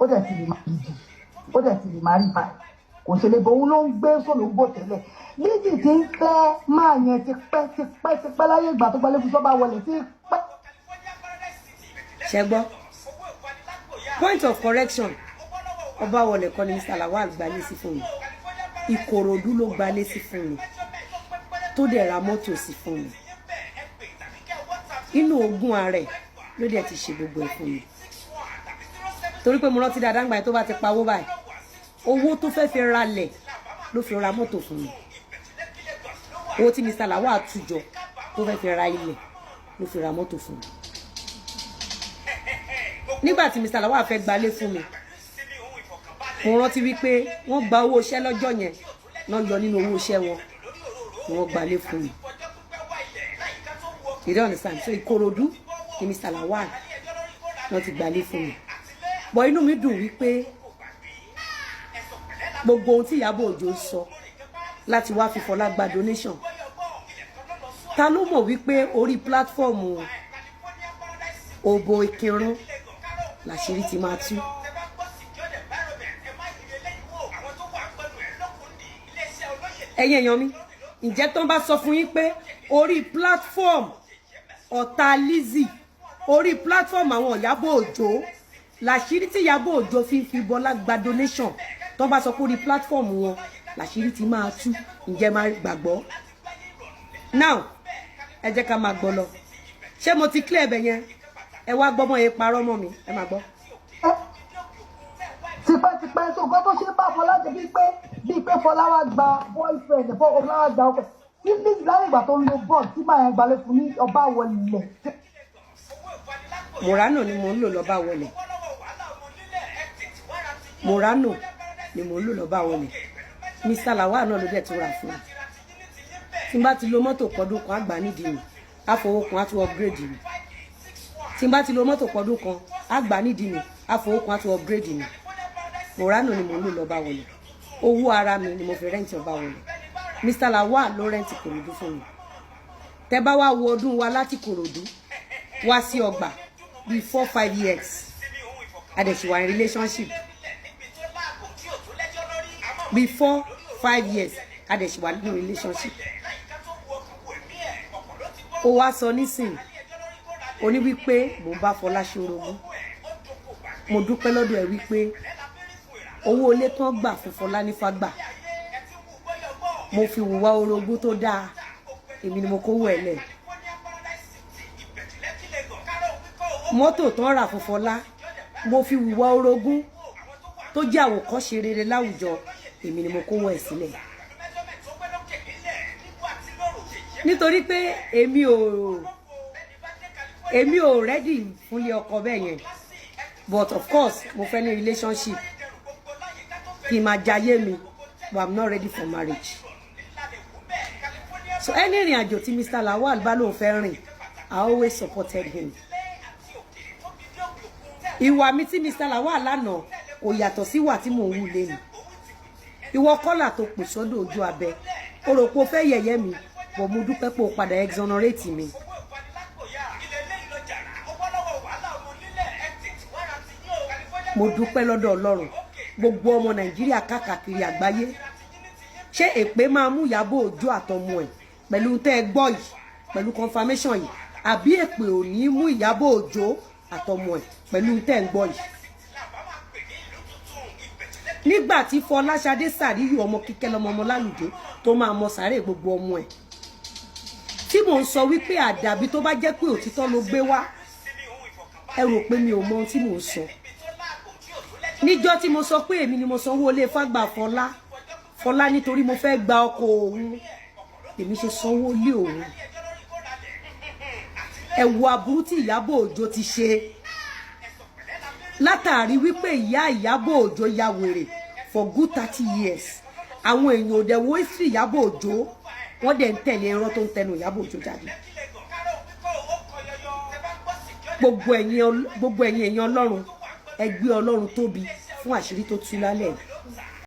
Ó dẹ̀ ti lè má gidi, ó dẹ̀ ti lè má rí báyìí. Kò ṣe lè bọ̀, òun ló ń gbé sólógbò tẹ́lẹ̀. Lizzy ti ń fẹ́ máa yẹn ti pẹ́, ti pẹ́, ti pẹ́ láyé ìgbà tó gbalẹ̀ fún sọ́ba wọlé ti pẹ́. Ṣe gbọ́? Point of correction: Ọbáwọlé kọ́ ni Mr. Lawal gbalé sí fún mi. Ìkòròdú ló gbalé sí fún mi, tó dẹ̀ ra mọ́tò sí fún mi. Inú ogún ààrẹ ló dẹ̀ ti ṣe gbogbo ẹ̀ fún mi, torí pé mo rántí dáadáa ńgbà yẹn, tó bá ti pawó báyìí, owó tó fẹ́ fi ralẹ̀ ló fi ra mọ́tò fún mi. Owó tí Mr. Lawal àtújọ tó fẹ́ fi ra ilẹ̀ ló fi ra mọ́tò fún mi. Nígbà tí Mr. Lawal fẹ́ gbalé fún mi, mo rántí wípé wọ́n gba owó iṣẹ́ lọ́jọ́ yẹn náà, yọ nínú owó iṣẹ́ wọn ni wọ́n gbalé fún mi. You don't understand? So Ìkòròdú ni Mr. Lawal wọ́n ti gbalé fún mi. Bọ̀ inú mi dùn wípé gbogbo ohun tí Ìyábọ̀ Òjó ń sọ láti wá fi Fọlá gba donation, ta ló mọ̀ wípé orí platform òbò ìkírun làṣírí ti máa tú? Ẹ̀yin èèyàn mi, ǹjẹ́ tó ń bá sọ fún yín pé orí platform ọ̀tá Lizzy, orí platform àwọn Ìyábọ̀ Òjó, làṣírí tí Ìyábọ̀ Òjó fi ń fi Bọ́lá gba donation, tó bá sọ pé orí platform wọn làṣírí ti máa tú, ǹjẹ́ máa gbàgbọ́? Now, ẹ jẹ́ ká máa gbọ́ lọ. Ṣé mo ti clear ẹbẹ̀ yẹn? Ẹ wá gbọ́mọ yẹn parọ́ mọ́ mi, ẹ máa gbọ́. Tipẹ́tipẹ́. So nǹkan tó ṣe bá Fọlá jẹ bíi pé Fọlá wá gba boyfriend, Fọlá wá gba ọkọ tí Lizzy láyé ìgbà tó ń lo bọ́ọ̀lù tí màá yẹn gbalẹ̀ fún ní ọba wọlé. Murano ni mò ń lò lọ́ba wọlé. Murano ni mò ń lò lọ́ba wọlé. Mr. Lawal náà ló dẹ̀ tún rà fún mi. Tí n bá ti lo mọ́tò pọ̀dún kan, àgbà nídìí mi, àfọwọ́kun á tún upgrade mi. Tí n bá ti lo mọ́tò pọ̀dún kan, àgbà nídìí mi, àfọwọ́kun á tún upgrade mi. Murano ni mò ń lò lọ́ba wọlé. Owó ara mi ni mo fi rent ọba wọlé. Mr. Lawal ló rent Kòròdú fún mi. Tẹ bá wá wo ọdún wa láti Kòròdú wá sí ọgbà, bíi 4, 5 years, a dẹ̀ ṣì wà in relationship. Bíi 4, 5 years, a dẹ̀ ṣì wà nínú relationship. Ó wá sọ nísìn oní wípé mò ń bá Fọlá ṣe orogún. Mo dúpẹ́ lọ́dọ̀ ẹ̀ wípé owó ilé tán gbà fún Fọlá ní Fágbà, mo fi hùwà orogún tó dáa, èmi ni mo kówó ẹ̀ lẹ̀. Mọ́tò tán rà fún Fọlá, mo fi hùwà orogún tó jẹ́ àwòkọ́ṣe rere láwùjọ, èmi ni mo kówó ẹ̀ sílẹ̀, nítorí pé èmi ò ready fúnlé ọkọ bẹ́ẹ̀ yẹn. But of course, mo fẹ́ ní relationship kí n máa jayé mi, but I'm not ready for marriage. So ẹni ìrìn àjò tí Mr. Lawal bá lóun fẹ́ rìn, I always supported him. Ìwà mi tí Mr. Lawal lánàá kò yàtọ̀ sí ìwà tí mò ń wù lẹ́nu. Ìwọ kọ́là tó pè sọ́dọ̀ ojú abẹ, o rò pé o fẹ́ yẹ̀yẹ́ mi, but mo dúpẹ́ pé o padà exonerate mi. Mo dúpẹ́ lọ́dọ̀ Ọlọ́run. Gbogbo ọmọ Nàìjíríà káàkiri àgbáyé, ṣé èpè máa mú Ìyábọ̀ Òjó àtọmọ ẹ̀ pẹ̀lú tẹ́ ẹ gbọ́ yìí, pẹ̀lú confirmation yìí, àbí èpè ò ní mú Ìyábọ̀ Òjó àtọmọ ẹ̀ pẹ̀lú tẹ́ ẹ gbọ́ yìí? Nígbà tí Fọláṣadé Sàríyù, ọmọ kíkẹ́ lọmọ ọmọ lálùdé tó máa mọ sàárè gbogbo ọmọ ẹ̀, tí mò ń sọ wípé àdàbí tó bá jẹ́ pé òtítọ́ ló gbé wá, ẹ rò pé mi ò mọ ohun tí mò ń sọ. Níjọ́ tí mo sọ pé èmi ni mo sanwó ilé fágbà Fọlá, Fọlá nítorí mo fẹ́ gba ọkọ òun, èmi ṣe sanwó ilé òun. Ẹ wo aburú tí Ìyábọ̀ Òjó ti ṣe látàrí wípé ìyá Ìyábọ̀ Òjó ya wèrè for good 30 years. Àwọn èèyàn ò dẹ̀ wo history Ìyábọ̀ Òjó, wọ́n dẹ̀ ń tẹ̀lé ẹ̀rọ tó ń tẹnu Ìyábọ̀ Òjó jáde. Gbogbo ẹ̀yin èèyàn Ọlọ́run, ẹ gbé Ọlọ́run tóbi fún àṣírí tó tú lálẹ́ yìí.